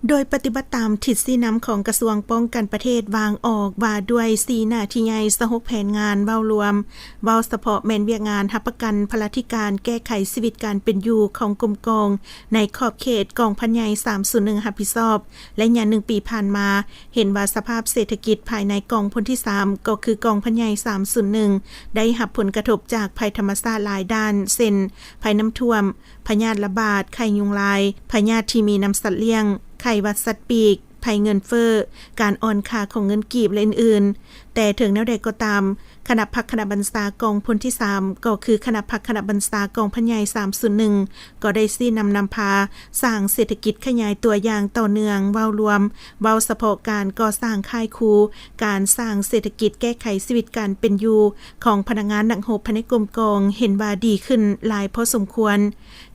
ໂດຍປະຕິບັດຕາມທິດຊີ້ນຳຂອງກະຊວງປ້ອງກັນປະເທດວາງອອກວ່າດ້ວຍສີ່ໜ້າທີ່ໃຫຍ່ ຊາວຫົກແຜນງານເວົ້າລວມ, ເວົ້າສະເພາະແມ່ນວຽກງານຮັບປະກັນພະລາທິການແກ້ໄຂຊີວິດການເປັນຢູ່ຂອງກົມກອງໃນຂອບເຂດກອງພັນໃຫຍ່ສາມສູນໜຶ່ງຮັບຜິດຊອບ ໄລຍະໜຶ່ງປີຜ່ານມາ ເຫັນວ່າສະພາບເສດຖະກິດພາຍໃນກອງພົນທີສາມ ກໍຄືກອງພັນໃຫຍ່ສາມສູນໜຶ່ງ ໄດ້ຮັບຜົນກະທົບຈາກໄພທຳມະຊາດຫຼາຍດ້ານ ເຊັ່ນ ໄພນ້ຳຖ້ວມ, ພະຍາດລະບາດ, ໄຂ້ຍຸງລາຍ, ພະຍາດທີ່ມີນຳສັດລ້ຽງ, ໄຂ້ຫວັດສັດປີກ, ໄພເງິນເຟີ້, ການອ່ອນຄ່າຂອງເງິນກີບ ແລະ ອື່ນໆ. ແຕ່ເຖິງແນວໃດກໍຕາມ, ຄະນະພັກຄະນະບັນຊາກອງພົນທີສາມ ກໍຄືຄະນະພັກຄະນະບັນຊາກອງພັນໃຫຍ່ສາມສູນໜຶ່ງ ກໍໄດ້ຊີ້ນຳນຳພາສ້າງເສດຖະກິດຂະຫຍາຍຕົວຢ່າງຕໍ່ເນື່ອງ ເວົ້າລວມ, ເວົ້າສະເພາະການກໍ່ສ້າງຄ້າຍຄູ, ການສ້າງເສດຖະກິດແກ້ໄຂຊີວິດການເປັນຢູ່ຂອງພະນັກງານນັກຮົບພາຍໃນກົມກອງ ເຫັນວ່າດີຂຶ້ນຫຼາຍພໍສົມຄວນ.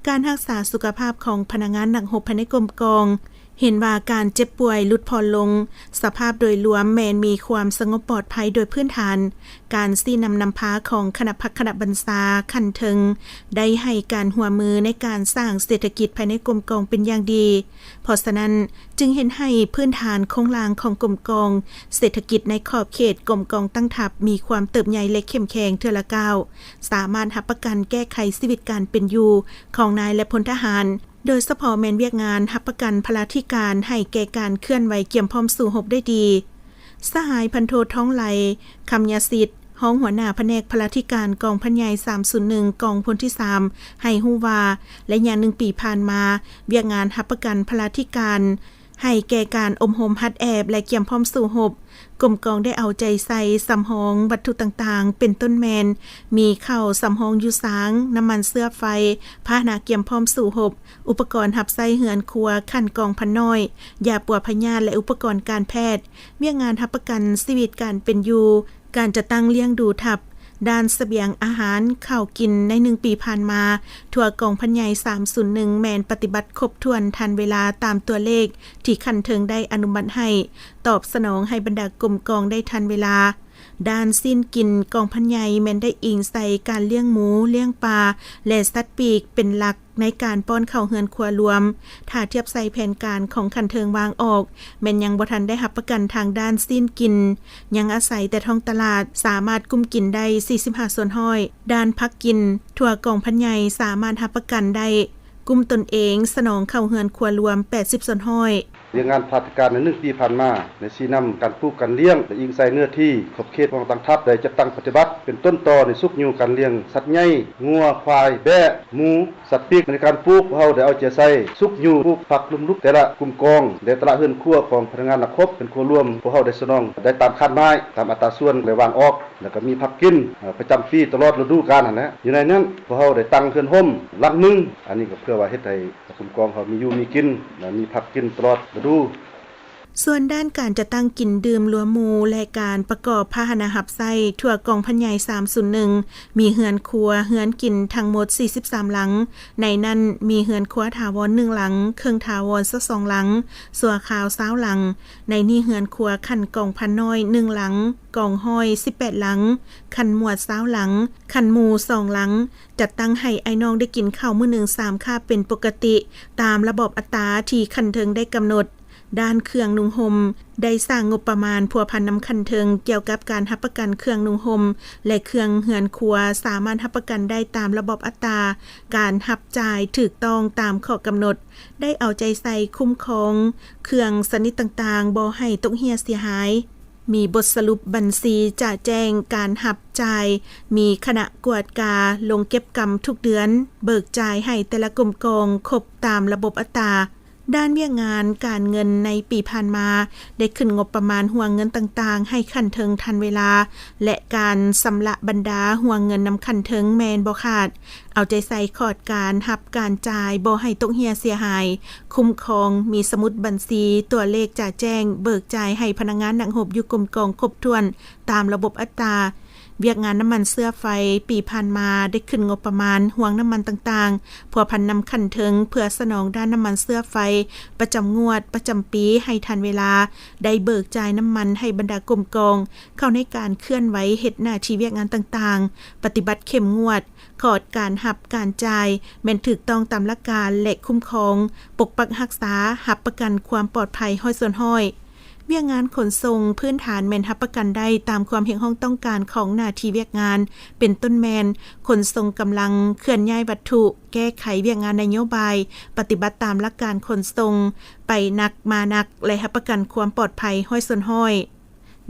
ການຮັກສາສຸຂະພາບຂອງພະນັກງານນັກຮົບພາຍໃນກົມກອງ ເຫັນວ່າການເຈັບປ່ວຍຫຼຸດຜ່ອນລົງ, ສະພາບໂດຍລວມແມ່ນມີຄວາມສະຫງົບປອດໄພໂດຍພື້ນຖານ. ການຊີ້ນຳນຳພາຂອງຄະນະພັກຄະນະບັນຊາຂັ້ນເທິງ ໄດ້ໃຫ້ການຮ່ວມມືໃນການສ້າງເສດຖະກິດພາຍໃນກົມກອງເປັນຢ່າງດີ. ເພາະສະນັ້ນ, ຈຶ່ງເຮັດໃຫ້ພື້ນຖານໂຄງລ່າງຂອງກົມກອງເສດຖະກິດໃນຂອບເຂດກົມກອງຕັ້ງທັບມີຄວາມເຕີບໃຫຍ່ ແລະ ເຂັ້ມແຂງເທື່ອລະກ້າວ, ສາມາດຮັບປະກັນແກ້ໄຂຊີວິດການເປັນຢູ່ຂອງນາຍ ແລະ ພົນທະຫານ, ໂດຍສະເພາະແມ່ນວຽກງານຮັບປະກັນພະລາທິການໃຫ້ແກ່ການເຄື່ອນໄຫວກຽມພ້ອມສູ້ຮົບໄດ້ດີ. ສະຫາຍພັນໂທ ທອງໄຫຼ ຄຳຍາສິດ ຮອງຫົວໜ້າພະແນກພະລາທິການກອງພັນໃຫຍ່ສາມສູນໜຶ່ງ ກອງພົນທີສາມ ໃຫ້ຮູ້ວ່າ ໄລຍະໜຶ່ງປີຜ່ານມາ, ວຽກງານຮັບປະກັນພະລາທິການໃຫ້ແກ່ການອົບຮົມຫັດແອບ ແລະ ກຽມພ້ອມສູ້ຮົບ, ກົມກອງໄດ້ເອົາໃຈໃສ່ສຳຮອງວັດຖຸຕ່າງໆ ເປັນຕົ້ນແມ່ນ ມີເຂົ້າສຳຮອງຢູ່ສາງ, ນ້ຳມັນເຊື້ອໄຟ, ພາຫະນະກຽມພ້ອມສູ້ຮົບ, ອຸປະກອນຮັບໃຊ້ເຮືອນຄົວຂັ້ນກອງພັນນ້ອຍ, ຢາປົວພະຍາດ ແລະ ອຸປະກອນການແພດ, ວຽກງານຮັບປະກັນຊີວິດການເປັນຢູ່, ການຈັດຕັ້ງລ້ຽງດູທັບ, ດ້ານສະບຽງອາຫານ, ເຂົ້າກິນໃນໜຶ່ງປີຜ່ານມາ, ທົ່ວກອງພັນໃຫຍ່ສາມສູນໜຶ່ງ ແມ່ນປະຕິບັດຄົບຖ້ວນທັນເວລາຕາມຕົວເລກທີ່ຂັ້ນເທິງໄດ້ອະນຸມັດໃຫ້, ຕອບສະໜອງໃຫ້ບັນດາກົມກອງໄດ້ທັນເວລາ. ດ້ານຊີ້ນກິນ, ກອງພັນໃຫຍ່ແມ່ນໄດ້ອີງໃສ່ການລ້ຽງໝູ, ລ້ຽງປາ ແລະ ສັດປີກເປັນຫຼັກ ໃນການປ້ອນເຂົ້າເຮືອນຄົວລວມ. ຖ້າທຽບໃສ່ແຜນການຂອງຂັ້ນເທິງວາງອອກ, ແມ່ນຍັງບໍ່ທັນໄດ້ຮັບປະກັນທາງດ້ານຊີ້ນກິນ, ຍັງອາໄສແຕ່ທ້ອງຕະຫຼາດ, ສາມາດກຸ້ມກິນໄດ້ສີ່ສິບຫ້າສ່ວນຮ້ອຍ. ດ້ານຜັກກິນ, ທົ່ວກອງພັນໃຫຍ່ສາມາດຮັບປະກັນໄດ້, ກຸ້ມຕົນເອງ, ສະໜອງເຂົ້າເຮືອນຄົວລວມແປດສິບສ່ວນຮ້ອຍ. ວຽກງານພະລາທິການໃນໜຶ່ງປີຜ່ານມາ ໃນຊີ້ນຳການປູກການລ້ຽງ ແລະ ອີງໃສ່ເນື້ອທີ່ຂອບເຂດຂອງກອງຕັ້ງທັບ ໄດ້ຈັດຕັ້ງປະຕິບັດ ເປັນຕົ້ນຕໍໃນຊຸກຍູ້ການລ້ຽງສັດໃຫຍ່, ງົວ, ຄວາຍ, ແບ້, ໝູ, ສັດປີກ. ໃນການປູກ, ພວກເຮົາໄດ້ເອົາໃຈໃສ່ຊຸກຍູ້ປູກຜັກລຸ່ມລຸກ. ແຕ່ລະກຸ່ມກອງ ແລະ ແຕ່ລະເຮືອນຄົວຂອງພະນັກງານນັກຮົບເຮືອນຄົວລວມ, ພວກເຮົາໄດ້ສະໜອງໄດ້ຕາມຄາດໝາຍ, ຕາມອັດຕາສ່ວນ ແລະ ວາງອອກ, ແລ້ວກໍມີຜັກກິນ ເອີ ປະຈຳປີຕະຫຼອດລະດູການຫັ້ນແຫຼະ. ຢູ່ໃນນັ້ນ, ພວກເຮົາໄດ້ຕັ້ງເຮືອນຮົ່ມຫຼັງໜຶ່ງ, ອັນນີ້ກໍເພື່ອວ່າເຮັດໃຫ້ ກຸ່ມກອງເຮົາມີຢູ່ມີກິນ ແລະ ມີຜັກກິນຕະຫຼອດລະດູ. ສ່ວນດ້ານການຈັດຕັ້ງກິນດື່ມລວມໝູ່ ແລະ ການປະກອບພາຫະນະຮັບໃຊ້, ທົ່ວກອງພັນໃຫຍ່ສາມສູນໜຶ່ງ ມີເຮືອນຄົວ, ເຮືອນກິນທັງໝົດສີ່ສິບສາມຫຼັງ. ໃນນັ້ນມີເຮືອນຄົວຖາວອນໜຶ່ງຫຼັງ, ເຄິ່ງຖາວອນຊາວສອງຫຼັງ, ຊົ່ວຄາວຊາວຫຼັງ. ໃນນີ້ເຮືອນຄົວຂັ້ນກອງພັນນ້ອຍໜຶ່ງຫຼັງ, ກອງຮ້ອຍສິບແປດຫຼັງ, ຂັ້ນໝວດຊາວຫຼັງ, ຂັ້ນໝູ່ສອງຫຼັງ. ຈັດຕັ້ງໃຫ້ອ້າຍນ້ອງໄດ້ກິນເຂົ້າມື້ໜຶ່ງສາມຄາບເປັນປົກກະຕິ ຕາມລະບອບອັດຕາທີ່ຂັ້ນເທິງໄດ້ກຳນົດ. ດ້ານເຄື່ອງນຸ່ງຫົ່ມ ໄດ້ສ້າງງົບປະມານພົວພັນນຳຂັ້ນເທິງກ່ຽວກັບການຮັບປະກັນເຄື່ອງນຸ່ງຫົ່ມ ແລະ ເຄື່ອງເຮືອນຄົວ ສາມາດຮັບປະກັນໄດ້ຕາມລະບອບອັດຕາການຮັບຈ່າຍຖືກຕ້ອງຕາມຂໍ້ກຳນົດ, ໄດ້ເອົາໃຈໃສ່ຄຸ້ມຄອງເຄື່ອງຊະນິດຕ່າງໆ ບໍ່ໃຫ້ຕົກເຮ່ຍເສຍຫາຍ. ມີບົດສະຫຼຸບບັນຊີຈະແຈ້ງການຮັບຈ່າຍ, ມີຄະນະກວດກາລົງເກັບກຳທຸກເດືອນ, ເບີກຈ່າຍໃຫ້ແຕ່ລະກົມກອງຄົບຕາມລະບົບອັດຕາ. ດ້ານວຽກງານການເງິນໃນປີຜ່ານມາ ໄດ້ຂຶ້ນງົບປະມານຫົວເງິນຕ່າງໆໃຫ້ຂັ້ນເທິງທັນເວລາ ແລະ ການຊຳລະບັນດາຫົວເງິນນຳຂັ້ນເທິງແມ່ນບໍ່ຂາດ. ເອົາໃຈໃສ່ຂອດການຮັບການຈ່າຍບໍ່ໃຫ້ຕົກເຮ່ຍເສຍຫາຍ, ຄຸ້ມຄອງມີສະໝຸດບັນຊີ, ຕົວເລກຈະແຈ້ງເບີກຈ່າຍໃຫ້ພະນັກງານນັກຮົບຢູ່ກົມກອງຄົບຖ້ວນຕາມລະບົບອັດຕາ. ວຽກງານນ້ຳມັນເຊື້ອໄຟ ປີຜ່ານມາໄດ້ຂຶ້ນງົບປະມານຮ່ວງນ້ຳມັນຕ່າງໆ ພົວພັນນຳຂັ້ນເທິງ ເພື່ອສະໜອງດ້ານນ້ຳມັນເຊື້ອໄຟ ປະຈຳງວດ ປະຈຳປີ ໃຫ້ທັນເວລາ ໄດ້ເບີກຈ່າຍນ້ຳມັນໃຫ້ບັນດາກົມກອງ ເຂົ້າໃນການເຄື່ອນໄຫວເຮັດໜ້າທີ່ວຽກງານຕ່າງໆ ປະຕິບັດເຂັ້ມງວດ ຂອດການຮັບການຈ່າຍ ແມ່ນຖືກຕ້ອງຕາມຫຼັກການ ແລະ ຄຸ້ມຄອງ ປົກປັກຮັກສາ, ຮັບປະກັນຄວາມປອດໄພຮ້ອຍສ່ວນຮ້ອຍ. ວຽກງານຂົນສົ່ງພື້ນຖານແມ່ນຮັບປະກັນໄດ້ຕາມຄວາມຮຽກຮ້ອງຕ້ອງການຂອງໜ້າທີ່ວຽກງານ ເປັນຕົ້ນແມ່ນຂົນສົ່ງກຳລັງ, ເຄື່ອນຍ້າຍວັດຖຸ, ແກ້ໄຂວຽກງານນະໂຍບາຍ, ປະຕິບັດຕາມຫຼັກການຂົນສົ່ງໄປໜັກມາໜັກ ແລະ ຮັບປະກັນຄວາມປອດໄພຮ້ອຍສ່ວນຮ້ອຍ.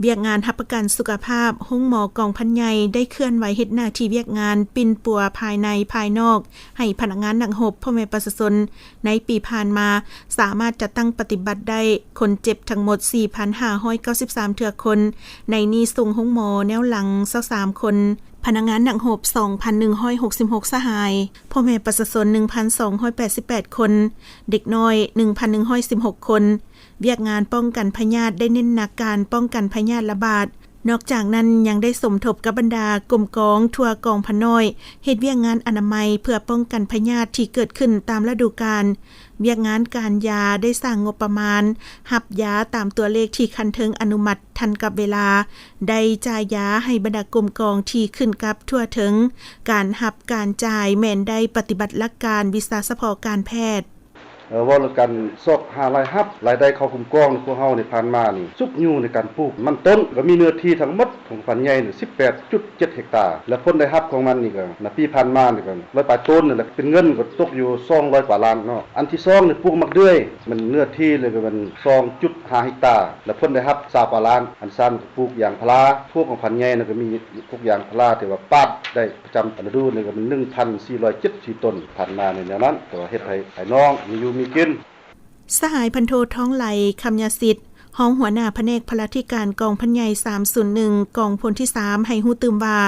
ວຽກງານຮັບປະກັນສຸຂະພາບ, ໂຮງໝໍກອງພັນໃຫຍ່ໄດ້ເຄື່ອນໄຫວເຮັດໜ້າທີ່ວຽກງານປິ່ນປົວພາຍໃນພາຍນອກ ໃຫ້ພະນັກງານນັກຮົບ, ພໍ່ແມ່ປະຊາຊົນ ໃນປີຜ່ານມາ ສາມາດຈັດຕັ້ງປະຕິບັດໄດ້ຄົນເຈັບທັງໝົດສີ່ພັນຫ້າຮ້ອຍເກົ້າສິບສາມເທື່ອຄົນ, ໃນນີ້ສົ່ງໂຮງໝໍແນວຫຼັງຊາວສາມຄົນ, ພະນັກງານນັກຮົບສອງພັນໜຶ່ງຮ້ອຍຫົກສິບຫົກສະຫາຍ, ພໍ່ແມ່ປະຊາຊົນໜຶ່ງພັນສອງຮ້ອຍແປດສິບແປດຄົນ, ເດັກນ້ອຍໜຶ່ງພັນໜຶ່ງຮ້ອຍສິບຫົກຄົນ. ວຽກງານປ້ອງກັນພະຍາດໄດ້ເນັ້ນໜັກການປ້ອງກັນພະຍາດລະບາດ. ນອກຈາກນັ້ນຍັງໄດ້ສົມທົບກັບບັນດາກົມກອງທົ່ວກອງພັນນ້ອຍ ເຮັດວຽກງານອະນາໄມເພື່ອປ້ອງກັນພະຍາດທີ່ເກີດຂຶ້ນຕາມລະດູການ. ວຽກງານການຢາໄດ້ສ້າງງົບປະມານຮັບຢາຕາມຕົວເລກທີ່ຂັ້ນເທິງອະນຸມັດທັນກັບເວລາ, ໄດ້ຈ່າຍຢາໃຫ້ບັນດາກົມກອງທີ່ຂຶ້ນກັບທົ່ວເຖິງ. ການຮັບການຈ່າຍແມ່ນໄດ້ປະຕິບັດຫຼັກການວິຊາສະເພາະການແພດ. ເອີ ເວົ້າເລື່ອງການຊອກຫາລາຍຮັບ, ລາຍໄດ້ເຂົ້າກົມກອງໃນພວກເຮົາໃນຜ່ານມານີ້ ຊຸກຍູ້ໃນການປູກມັນຕົ້ນ, ກໍມີເນື້ອທີ່ທັງໝົດຂອງພັນໃຫຍ່ນີ້ສິບແປດຈຸດເຈັດເຮັກຕາ, ແລະ ຜົນໄດ້ຮັບຂອງມັນນີ້ກໍໃນປີຜ່ານມານີ້ກໍຮ້ອຍປາຍໂຕນນີ້ແຫຼະ, ເປັນເງິນກໍຕົກຢູ່ສອງຮ້ອຍກວ່າລ້ານເນາະ. ອັນທີສອງນີ້ປູກໝາກເດືອຍ, ມັນເນື້ອທີ່ນີ້ກໍແມ່ນສອງຈຸດຫ້າເຮັກຕາ ແລະ ຜົນໄດ້ຮັບຊາວກວ່າລ້ານ. ອັນສາມກໍປູກຢາງພາລາ, ທົ່ວຂອງພັນໃຫຍ່ນັ້ນກໍມີປູກຢາງພາລາ ແຕ່ວ່າປາດໄດ້ ປະຈຳລະດູນີ້ກໍແມ່ນໜຶ່ງພັນສີ່ຮ້ອຍເຈັດສິບສີ່ຕົນ. ຜ່ານມາໃນແນວນັ້ນ ແຕ່ວ່າເຮັດໃຫ້ອ້າຍນ້ອງມີຢູ່ມີກິນ. ສະຫາຍພັນໂທ ທອງໄຫຼ ຄຳຍາສິດ ຮອງຫົວໜ້າພະແນກພະລາທິການກອງພັນໃຫຍ່ສາມສູນໜຶ່ງ ກອງພົນທີສາມ ໃຫ້ຮູ້ຕື່ມວ່າ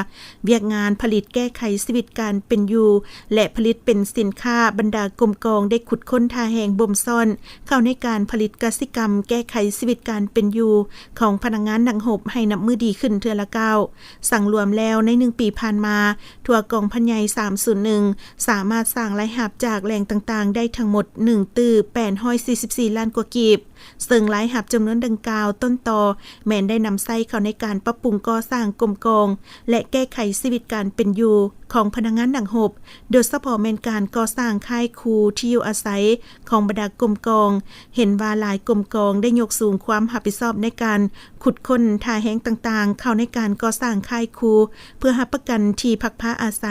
ວຽກງານຜະລິດແກ້ໄຂຊີວິດການເປັນຢູ່ ແລະ ຜະລິດເປັນສິນຄ້າ, ບັນດາກົມກອງໄດ້ຂຸດຄົ້ນທ່າແຮງບົ່ມຊ້ອນເຂົ້າໃນການຜະລິດກະສິກຳແກ້ໄຂຊີວິດການເປັນຢູ່ຂອງພະນັກງານນັກຮົບ ໃຫ້ນັບມື້ດີຂຶ້ນເທື່ອລະກ້າວ. ສັງລວມແລ້ວໃນໜຶ່ງປີຜ່ານມາ, ທົ່ວກອງພັນໃຫຍ່ສາມສູນໜຶ່ງ ສາມາດສ້າງລາຍຮັບຈາກແຫຼ່ງຕ່າງໆໄດ້ທັງໝົດໜຶ່ງຕື້ແປດຮ້ອຍສີ່ສິບສີ່ລ້ານກວ່າກີບ, ເຊິ່ງລາຍຮັບຈຳນວນດັ່ງກ່າວຕົ້ນຕໍແມ່ນໄດ້ນຳໃຊ້ເຂົ້າໃນການປັບປຸງກໍ່ສ້າງກົມກອງ ແລະ ແກ້ໄຂຊີວິດການເປັນຢູ່ຂອງພະນັກງານນັກຮົບ, ໂດຍສະເພາະແມ່ນການກໍ່ສ້າງຄ້າຍຄູທີ່ຢູ່ອາໄສຂອງບັນດາກົມກອງ. ເຫັນວ່າຫຼາຍກົມກອງໄດ້ຍົກສູງຄວາມຮັບຜິດຊອບໃນການຂຸດຄົ້ນທ່າແຮງຕ່າງໆເຂົ້າໃນການກໍ່ສ້າງຄ້າຍຄູ ເພື່ອຮັບປະກັນທີ່ພັກພາອາໄສ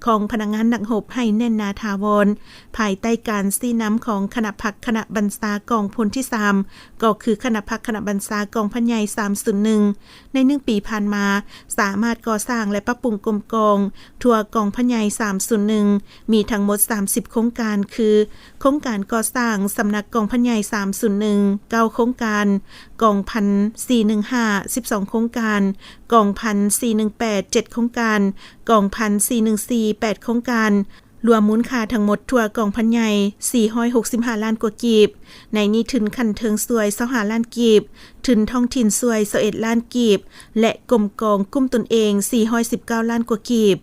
ຂອງພະນັກງານນັກຮົບໃຫ້ແໜ້ນໜາຖາວອນ, ພາຍໃຕ້ການຊີ້ນຳຂອງຄະນະພັກຄະນະບັນຊາກອງພົນທີສາມ ກໍຄືຄະນະພັກຄະນະບັນຊາກອງພັນໃຫຍ່ສາມສູນໜຶ່ງ. ໃນໜຶ່ງປີຜ່ານມາ, ສາມາດກໍ່ສ້າງ ແລະ ປັບປຸງກົມກອງທົ່ວກອງພັນໃຫຍ່ສາມສູນໜຶ່ງ ມີທັງໝົດສາມສິບໂຄງການ ຄື ໂຄງການກໍ່ສ້າງສຳນັກກອງພັນໃຫຍ່ສາມສູນໜຶ່ງ ເກົ້າໂຄງການ, ກອງພັນສີ່ໜຶ່ງຫ້າ ສິບສອງໂຄງການ, ກອງພັນສີ່ໜຶ່ງແປດ ເຈັດໂຄງການ, ກອງພັນສີ່ໜຶ່ງສີ່ ແປດໂຄງການ, ລວມມູນຄ່າທັງໝົດທົ່ວກອງພັນໃຫຍ່ສີ່ຮ້ອຍຫົກສິບຫ້າລ້ານກວ່າກີບ. ໃນນີ້ທຶນຂັ້ນເທິງຊ່ວຍຊາວຫ້າລ້ານກີບ, ທຶນທ້ອງຖິ່ນຊ່ວຍຊາວເອັດລ້ານກີບ ແລະ ກົມກອງກຸ້ມຕົນເອງສີ່ຮ້ອຍສິບເກົ້າລ້ານກວ່າກີບ.